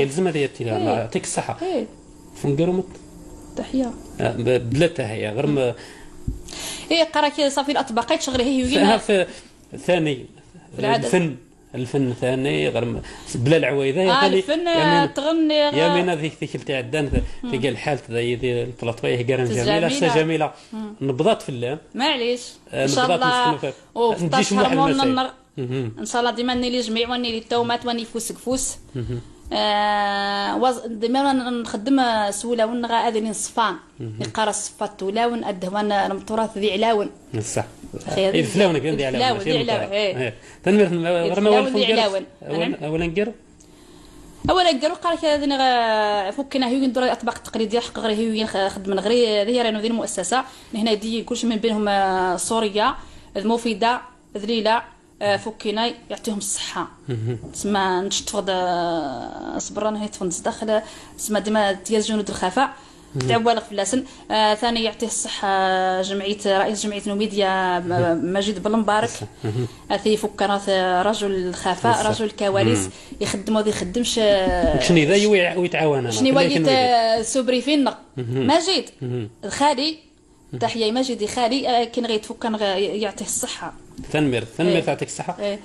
يلزم هذه يعطيك الصحة. فنقرو تحية بلا تحية غير ايه قراك صافي الاطباق تشغلي هي في ثاني الفن ثاني غير بلا العوايده يا ثاني الفن تغني يا مينا ذيك تاع الدان تلقى الحال ذي البلاطو قرن جميلة سا جميلة نبضات في اللام معليش ان شاء الله نجيش واحد ان شاء الله ديما نيلي جميع ونيلي التومات وني فوس كفوس ديما نخدم سولا ونغا اذن صفان يقرا الصفات تولاون الدهوان المطورات ذي علاون صح الفلاون كان ذي علاون ايه تنمير غير اولا نقر اولا نقر قال كذا فكنا هي ندير الاطباق التقليدية حق غير هي خدم غير هي رانو ذي المؤسسة هنا دي كلشي من بينهم سوريا المفيدة ذليلة فكينا يعطيهم الصحة تسمى نشتفض صبر انا تفنز داخل تسمى ديما ديال جنود الخفاء تعوالغ في اللسن. ثاني يعطيه الصحة جمعية رئيس جمعية نوميديا مجيد بن مبارك ثي فكرات رجل الخفاء رجل الكواليس يخدم وما يخدمش شنو ذا ويتعاون شنو وليت سوبريفين مجيد الخالي تحية مجيد خالي كي غيتفك يعطيه الصحة. تنمر تنمر تعطيك الصحة. ايه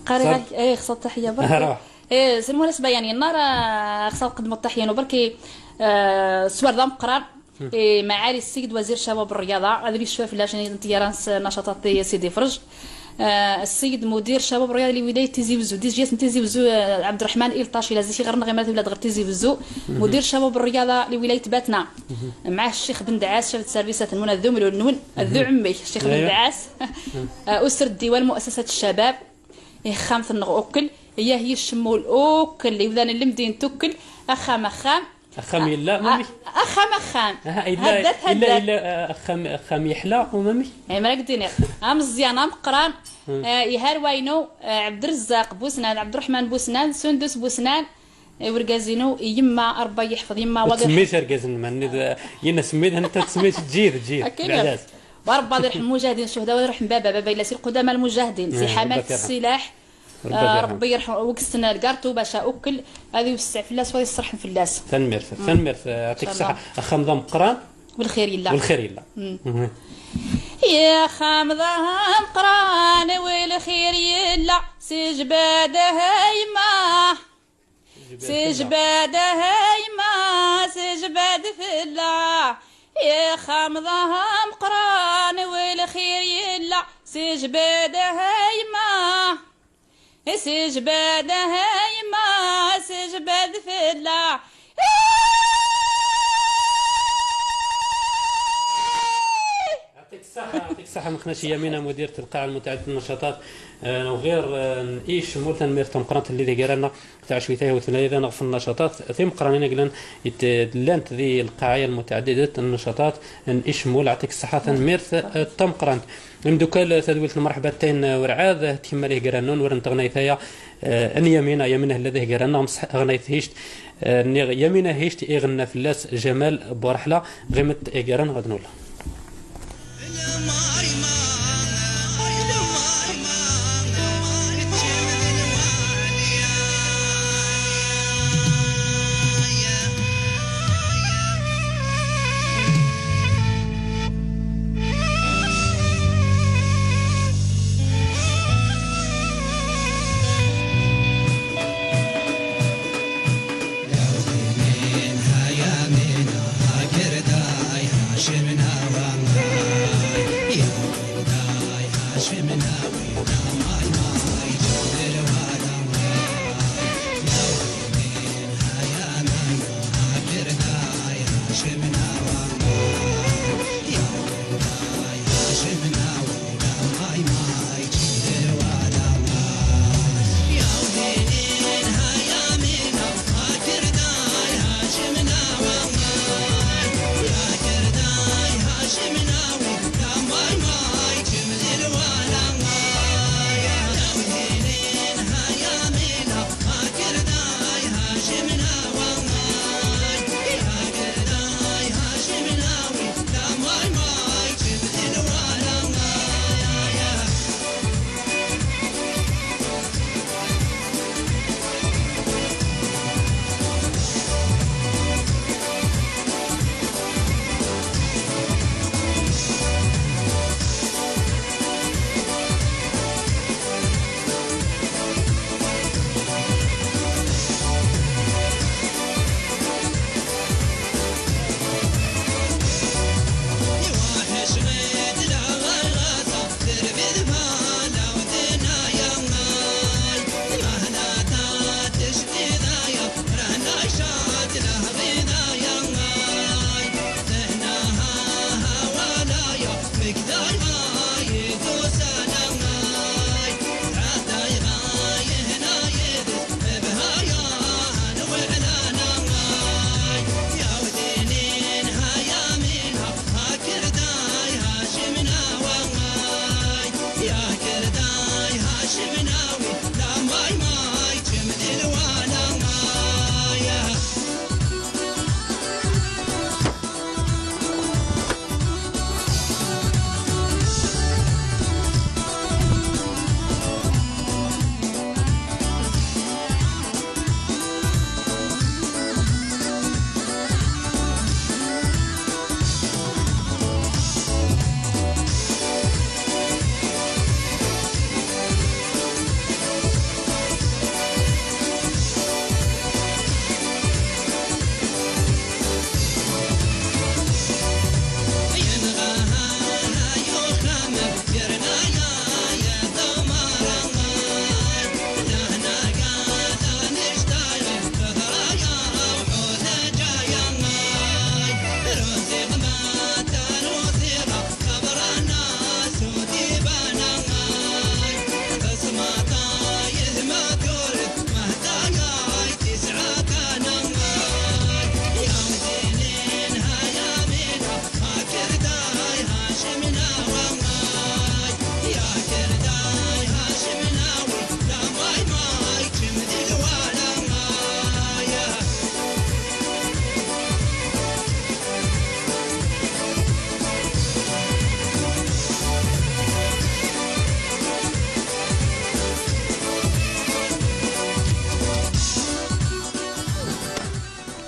قاري ايه خصها التحية برك. ايه المناسبة يعني النار خصها نقدموا التحية بركي سوار ذا مقران إيه معالي السيد وزير الشباب والرياضة هذا اللي شفاف لجنة طيران نشاطات سيدي فرج. السيد مدير شباب الرياضة لولاية تيزي وزو دي جيت تيزي وزو عبد الرحمن إلطاشي لازم شي غير نغير ولاد غير تيزي وزو مدير شباب الرياضة لولاية باتنا معاه الشيخ بن دعاس شاف سيرفيسات المنظم النون الذو عمي الشيخ بن دعاس اسر الديوان مؤسسة الشباب خامة النغ اكل هي الشمول اوكل اللي ودان المدينة توكل اخام اخام اخام يلا مامي اخام اخام الا الا الا اخام اخام يحلى ومامي اي مراك دينير ام مزيان ام قران يهار واينو عبد الرزاق بوسنان عبد الرحمن بوسنان سندس بوسنان ورقازينو يما ربي يحفظ يما واضح سميت رقازن ماني ينا سميت انت تسميت تجيب بعداس وربي يرحم المجاهدين الشهداء ويرحم بابا بابا الا سي القدامى المجاهدين سي حماة السلاح ربي يرحم وكسنا الكارتو باش اكل هذه يوسع فلاس وهذه يصرح فلاس. تنمر تنمر يعطيك الصحة. خمضه مقران والخير يلا والخير يلا. يا خمضه مقران والخير يلا سجباده هايمه سجباده هايمه سجباد فلا يا خمضه مقران والخير يلا سجباده هايمه سجبادة هايمة سجباد فلا. يعطيك الصحة يعطيك الصحة مخناشي يمينة مديرة القاعة المتعددة النشاطات وغير إيش مولتن ميرتم قرانت اللي قرانا تاع شويتها وثلاثة نغف النشاطات ثم قرانينا قلنا لانت ذي القاعية المتعددة النشاطات إيش مول يعطيك الصحة ميرت تم قرانت مدوكال تدويلة المرحبتين ورعاذ تكمل ليه قرانون ورن تغنيثايا ان يمينة يمينة الذي قرانا غنيت هيشت يمينة هيشت إغنى فلاس جمال بورحلة غيمت إقران غدنولا. منها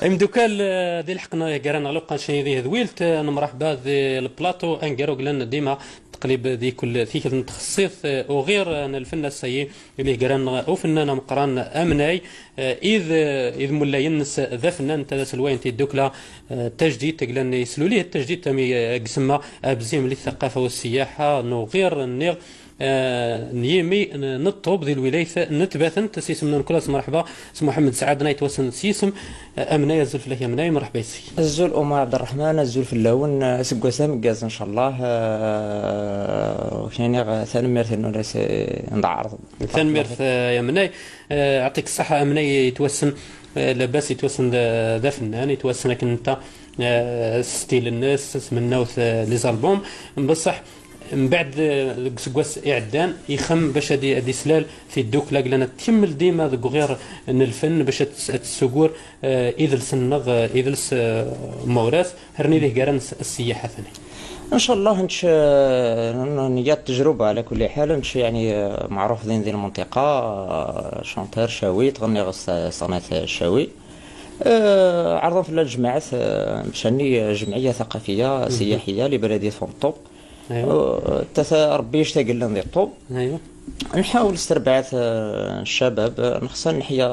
امدوكال دي لحقنا كرانا لوقا شي ذي ذويلت مرحبا ذي البلاطو انكارو قلنا ديما تقريبا ذي كل ثيك تخصيص وغير الفن السيء اللي قران او فنان مقران امناي اذ مولا ينس ذا فنان تاع سلوين تيدوكلا تجديد تقلن يسلو ليه التجديد تامي قسمه ابزيم للثقافة والسياحة نو غير النيغ نيمي نطوب ذي الولاية نتباثن تسيسم نكلاس مرحبا محمد سعد نايت سيسم امناي الزول في امناي مرحبا يسي الزول ام عبد الرحمن الزول في اللون سكواسام كاز ان شاء الله يعني ثانميرث نولاس نعرض ثانميرث يا مناي يعطيك الصحة امناي يتوسن لاباس يتوسن ذا فنان يتوسن لكن انت style الناس سمناو les albums بصح من بعد سكواس اعدان يخم باش هادي سلال في الدوكلا قلنا تكمل ديما ذوك غير الفن باش تسكور اذا سنغ اذا موراس هرني ليه كران السياحة ثاني ان شاء الله نش نيات تجربه على كل حال نش يعني معروف ذي المنطقة chanteur شاوي تغني غص صناعة الشاوي عرضا في الجماعة مشاني جمعية ثقافية سياحية لبلديه فونطوب. ايوه ربي يشتاق لنا ندير طوب. ايوه نحاول استربعت الشباب نخصنا نحيا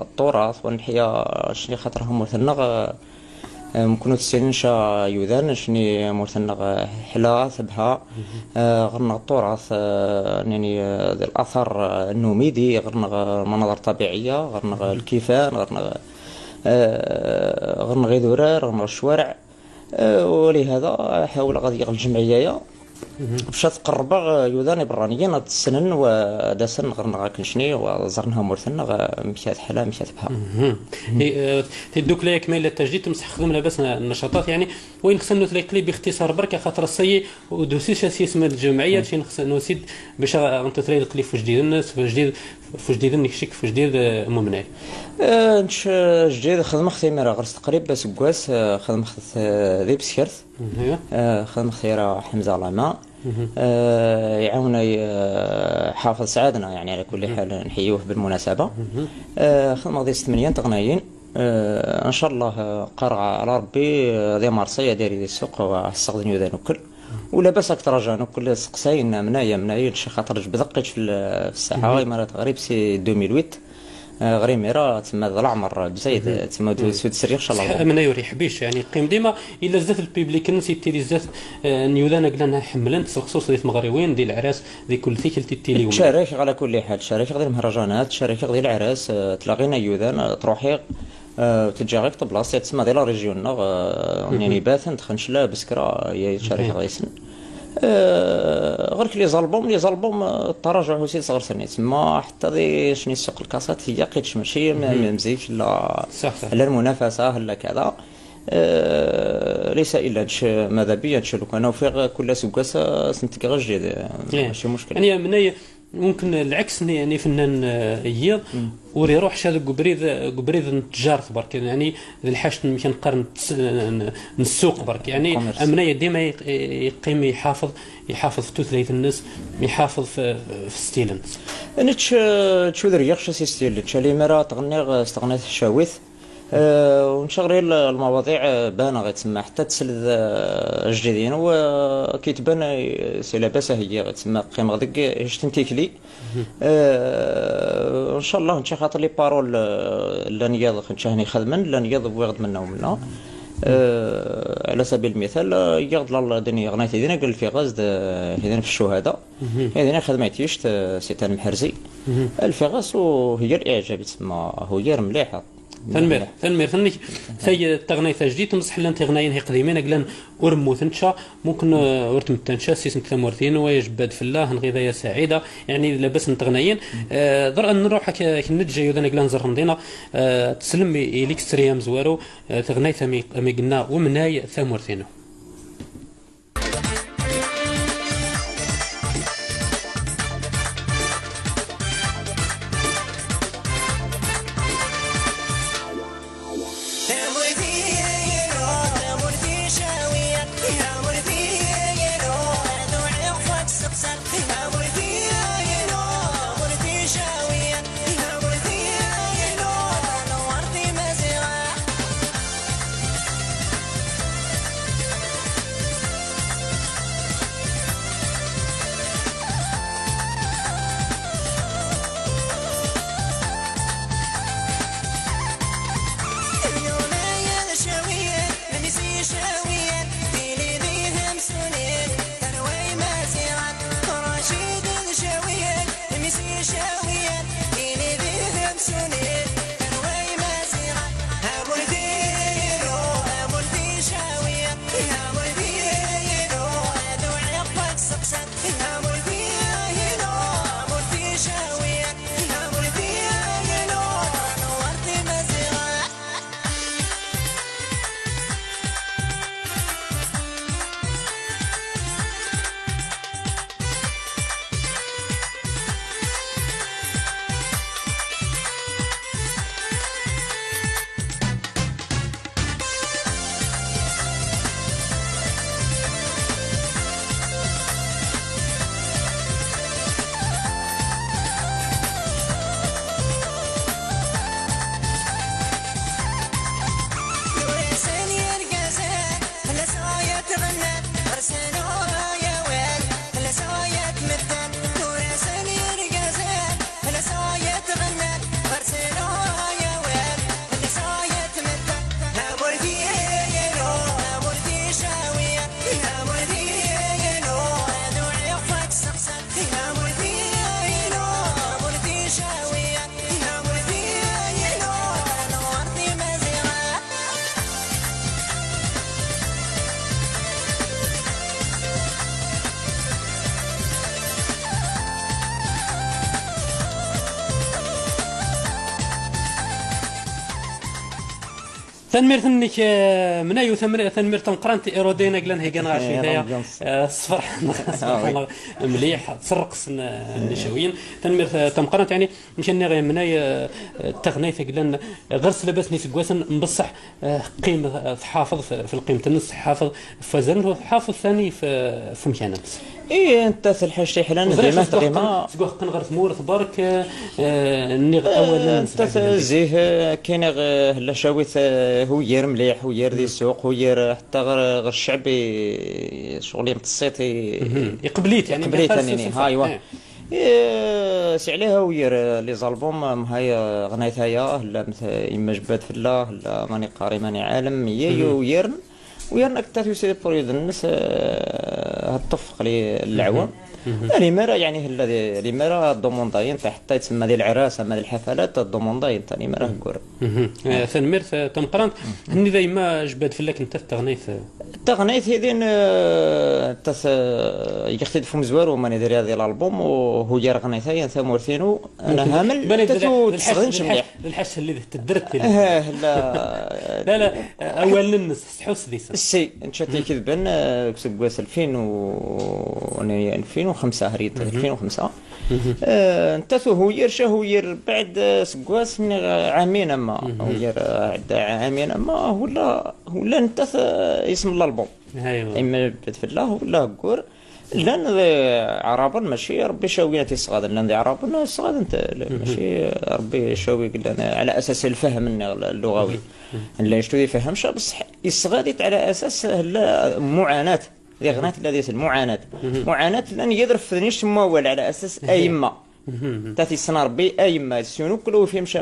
التراث ونحيا شني خاطر هم مثلنا ممكن تسنين شا يوذان شني مثلنا حلا ثبها غرنا التراث يعني الاثر النوميدي غرنا المناظر الطبيعية غرنا الكيفان غرنا غرنا غير غرنا الشوارع ولهذا حاول غادي الجمعية باش تقرب يوذاني برانيين تسنن وداسن غرنا كنشني وزرنها مرثنا مشات حلا مشات بها. تدوك لا كمال التجديد تمسح خدم لاباس النشاطات يعني وين خصنا نتلاقي باختصار بركة خاطر السي ودوسيش اسم الجمعية شي خصنا نسيد باش انت تلاقي القلي في جديد الناس في جديد في جديد نكشك في جديد ممناي. نش جديد خدمة ختي غرس تقريبا سكواس خدمة ذي بسكرت. خدمة خيرة حمزة العما يعاونا حافظ سعادنا يعني على كل حال نحيوه بالمناسبة. خدمة غادي 8 تغنيين ان شاء الله قرع على ربي ذي مارسيا داير السوق والسقدني وذا نوكل ولا باس اكثر رجع نوكل سقساين منايا منايا شي خاطر بدقيت في الساحة مرات غريب سي 2008 غريميرا تما ذا العمر بزايد تما سود سري ان شاء الله من يوري حبيش يعني قيم ديما الا زاد البيبليك نسي تيلي زاد نيوذانا قلنا حملنت خصوصا ديال المغربيين ديال العراس دي كل ثيك تيلي شارك على كل حال شارك غادي المهرجانات شارك غادي العراس تلاقينا يوذان تروحي تجي غير بلاصة تسمى ديال la région يعني باثن تخنشلا بسكره يا شارك غادي يسن غير les albums التراجع هو سي صغر سنين تما حتى دي شني سوق الكاسات هي قيتش ماشي مزيف لا لا المنافسة لا كذا ليس الا ماذا بيا نشلو انا وفي كل سوكاسه سنتك غير جديد ماشي مشكل يعني من ممكن العكس يعني فنان ييض وري يروح هذا قبريد التجار برك يعني الحاج يمكن نقارن السوق برك يعني امنية ديما يقيم يحافظ في توثليت الناس يحافظ في style الناس. انا تشو دريغ سي style تشالي مرا تغني استغنيت الشاويث ونشغل المواضيع بان غتسمى حتى تسلذ الجديدين وكيتبان سي لاباس هي غتسمى قيمة غاديك شتنتيكلي ان شاء الله نشا خاطر les paroles لا نياض نشاهني خدمن لا نياض ويغد منا ومنا على سبيل المثال يغد لا دنيا غنيت هذينا قال في غاز هذينا في الشهداء هذينا خدمتيش سيتان محرزي الفغاس وهي الاعجاب تسمى هي مليحة تنمير ثنيك ثي تغني تجديد تمسح لان تغنيين هي قديمين قلن ورمو ثنشا ممكن ورتم تنشا سيسم ثمورتين ويجبد في الله نغذايا سعيدة يعني لاباس نتغنيين در ان نروح كنتجا يودان قلن زر مدينة تسلم اليك سريام زوارو تغني ثمي قلنا ومناي ثمورتين. تنمير ثنك منايو تنمير تنقرانتي إيرودينا قلنا هي كان غاشي هدايا الصفر مليح تسرقس النشويين تنمير تنقرانت يعني مشى غير مناي التغنيث قلنا غرس لبسني سكواسن مبصح قيمة تحافظ في القيمة النص حافظ فزن حافظ ثاني في مكانه. ايه انت الحاج حلان ديما تقيمه سكوا قن غير ثمور تبارك النغ اولا انت زيه كاين هلا شاويت هو ير مليح هو ير دي السوق هو ير حتى غير الشعبي شغل يمتصيت يقبليت يعني قبليت يعني ها ايوا سي عليها وير les albums هاي غنيت هيا هلا اما جباد فلا هلا ماني قاري ماني عالم هي ويرن ويرن اكثر سي بريود الناس هالطفق لي العوام يعني مرة يعني هلا لي مرة الدومونداين تاع حتى تسمى ديال العراس اما الحفلات الدومونداين تاع لي مرة كور ثنمير تنقرانت هني دايما جباد فلاك انت التغنيث التغنيث هذين يختلف فم زوار وماني داير هذه الالبوم وهو جار غنيثايا ثمورثينو انا هامل تسغنش مليح الحس اللي تدرت لا لا لا اولا النص حس ديس سي انت كذبن كسبواس 2005 هريت 2005 انت هو ير هو ير بعد سكواس من عامين اما هو ير عامين اما ولا انت اسم الالبوم ايوا اما بتفلا ولا كور لان عربا ماشي ربي شاوينا تيصغاد لان عربا صغاد انت ماشي ربي شاوي قلنا على اساس الفهم اللغوي لا شتو يفهمش بصح يصغادت على اساس معاناة ذي غنات لا ديال المعاناة معاناة لان يضرب في نيش موال على اساس ايما تاتي السنة ربي ايما سينو كلو فيه مشى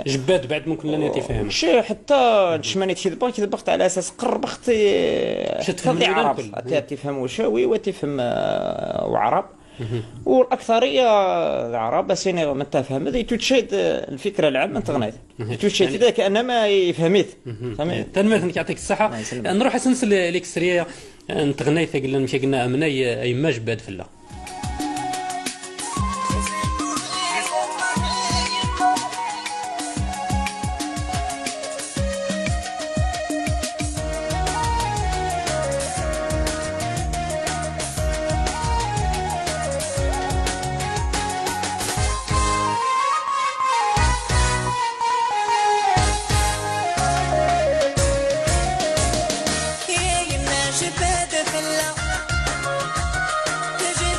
جباد بعد ممكن لن يتفهم شي حتى شماني تيدبق كيدبقت على اساس قربخت تفهم عرب تفهم شاوي وتفهم وعرب والاكثريه العرب سيني ما تفهم هذه تشيد الفكرة العامة تغنيت تشيد يعني كانما يفهميت تنمير يعطيك الصحة نروح سنسل ليكستريا نتغنيت قلنا مشي قلنا امناي ايما جباد فلا يا يما جباد فلا تجي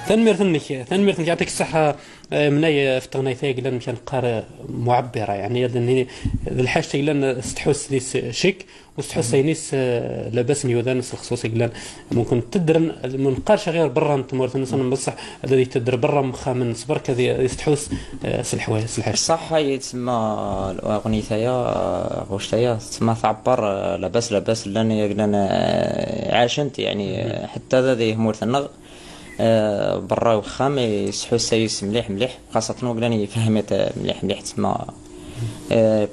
ثنميرتنك يعطيك الصحة مناي في التغنية تاعي قلنا كان قار معبرة يعني الحاجة قلنا استحوس ليس شك وستحس ينيس لاباس نيوذان الخصوصي قلنا ممكن تدرن من قارش غير برا تمورت بصح الذي تدر برا مخا من صبر كذا يستحوس سلحواي سلحاج صح. هي تسمى الاغنية تايا غوشتايا تسمى تعبر لاباس لاباس لان قلنا عاشنت يعني حتى ذا ذي مورت النغ برا وخام يسحوس سايس مليح مليح خاصة وقلنا فهمت مليح مليح تسمى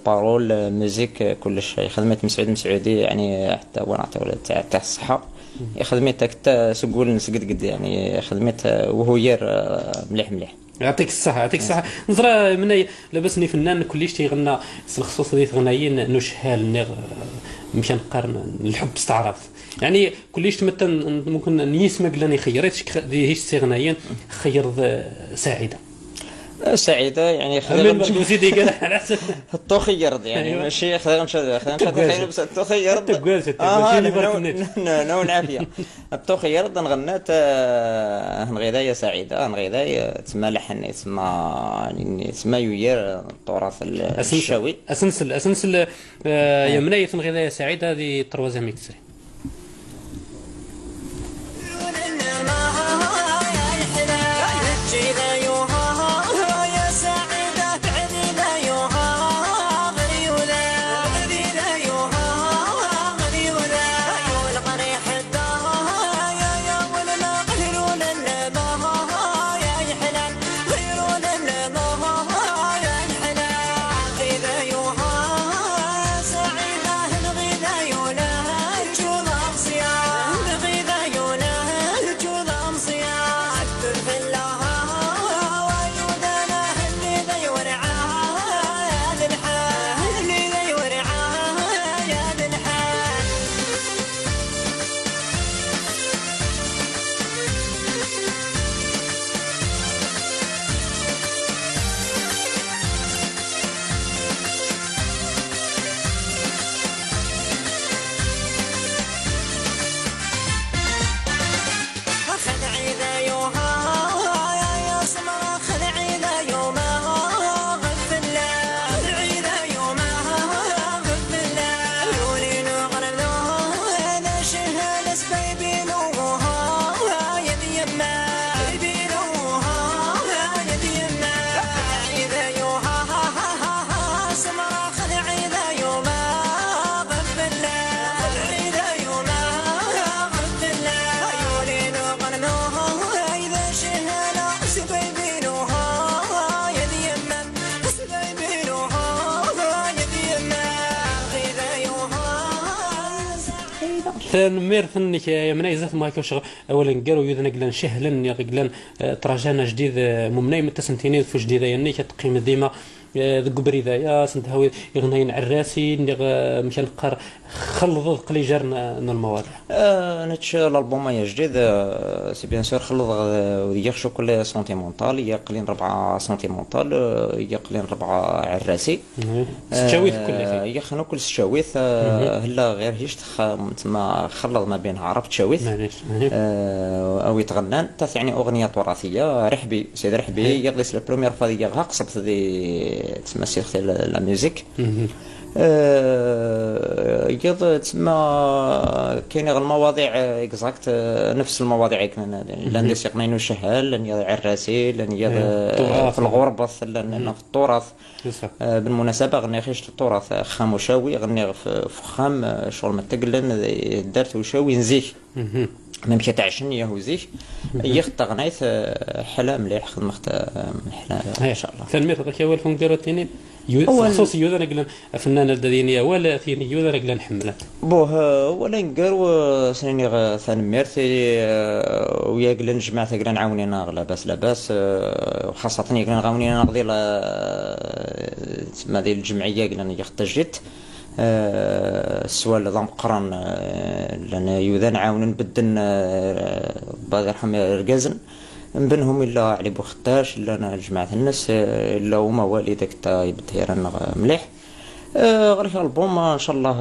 paroles musique كلش خدمت مسعود مسعودي يعني حتى هو نعطيو تاع الصحة خدمت حتى سقول نسقد قد يعني خدمت وهو ير مليح مليح. يعطيك الصحة يعطيك الصحة. نزرا من لاباسني فنان كلش تيغنى الخصوص ديال تغنيين نشهال نغ مشى نقارن الحب استعرف يعني كلش تمثل ممكن نيس ما قلنا خيرت هيش سيغنيين خير سعيدة سعيدة يعني خير سيدي قال على حسب التخير يعني ماشي خير مشى خير بس التخير نو العافية التخير نغنات نغيدايا سعيدة نغيدايا تسمى لحن تسمى يوير التراث الشاوي اسنسل يا مناية نغيدايا سعيدة هذه تروازيام اكستري. ثنمير ثنك يا مناي زات ما كوش اولا قالوا يذنا قلان شهلا قلان تراجعنا جديد ممناي من تسنتيني في جديدة يعني كتقيم ديما ذك بريدايا سنتهاوي يغنين عراسي مشان نقار خلض قليجر من المواضيع. نتش الالبوم يا جديد c'est bien sûr خلض يخشو كل sentimental يقلين ربعه sentimental يقلين ربعه عراسي ستشاويث كل يخنو كل ستشاويث هلا غير هيش تما خلض ما بين عرب تشاويث او يتغنان تاع يعني اغنية تراثيه رحبي سيد رحبي يغلس la première fois يغها قصبت دي تسمى سيرتي la musique يض تسمى كاين غير المواضيع exacte نفس المواضيع لان دي سيقنين وشهال لان يض عراسي لان يض في الغربة لان في التراث. بالمناسبة غني خيش التراث خام وشاوي غني في خام شغل ما تقلن دارت وشاوي نزيك ما مشى تعشن يا زيك يخت غنيت حلا مليح خدمت حلا ان شاء الله. ثاني ذاك هو الفون تيني خصوصي يوذا قلنا فنان الدينية ولا ثيني يوذا قلنا حملات بوه ولا نقر سنيني ثاني ميرتي ويا قلنا جماعة قلنا عاونينا لاباس لاباس وخاصة قلنا عاونينا نقضي تسمى ديال الجمعية قلنا يخت جيت السؤال ضم قرن لان يوذا عاون نبدل با يرحم ركازن من بينهم الا علي بوختاش الا انا جماعة الناس الا هما والدك تا يبديرن مليح. غير في الالبوم ان شاء الله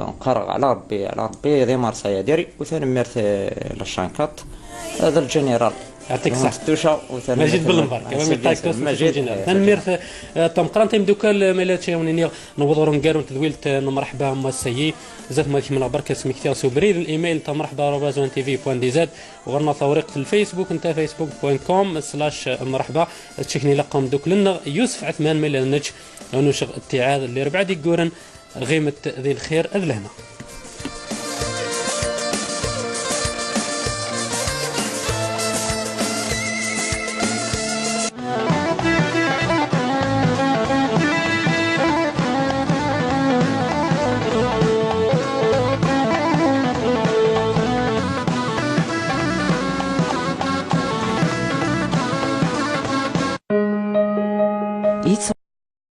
نقرا على ربي على ربي ذي مارسا ديري وثاني ميرت لاشانكات هذا الجنرال. يعطيك الصحة. توشا. مجيد بالمبارك. مجيد. تنمير تمقران تيم دوكال ميلات شي نوضرون نقارون تذويلت مرحبا ما السيي زات ما كيما بركة سميكتير سوبريد الايميل تا مرحبا @tv.dz وغرنا طوريقة الفيسبوك نتا facebook.com slash مرحبا تشكني لقم دوك لنا يوسف عثمان ميلا نج ونشغ اتعاذ اللي ربع ديك قورن غيمة ذي الخير اذ لهنا.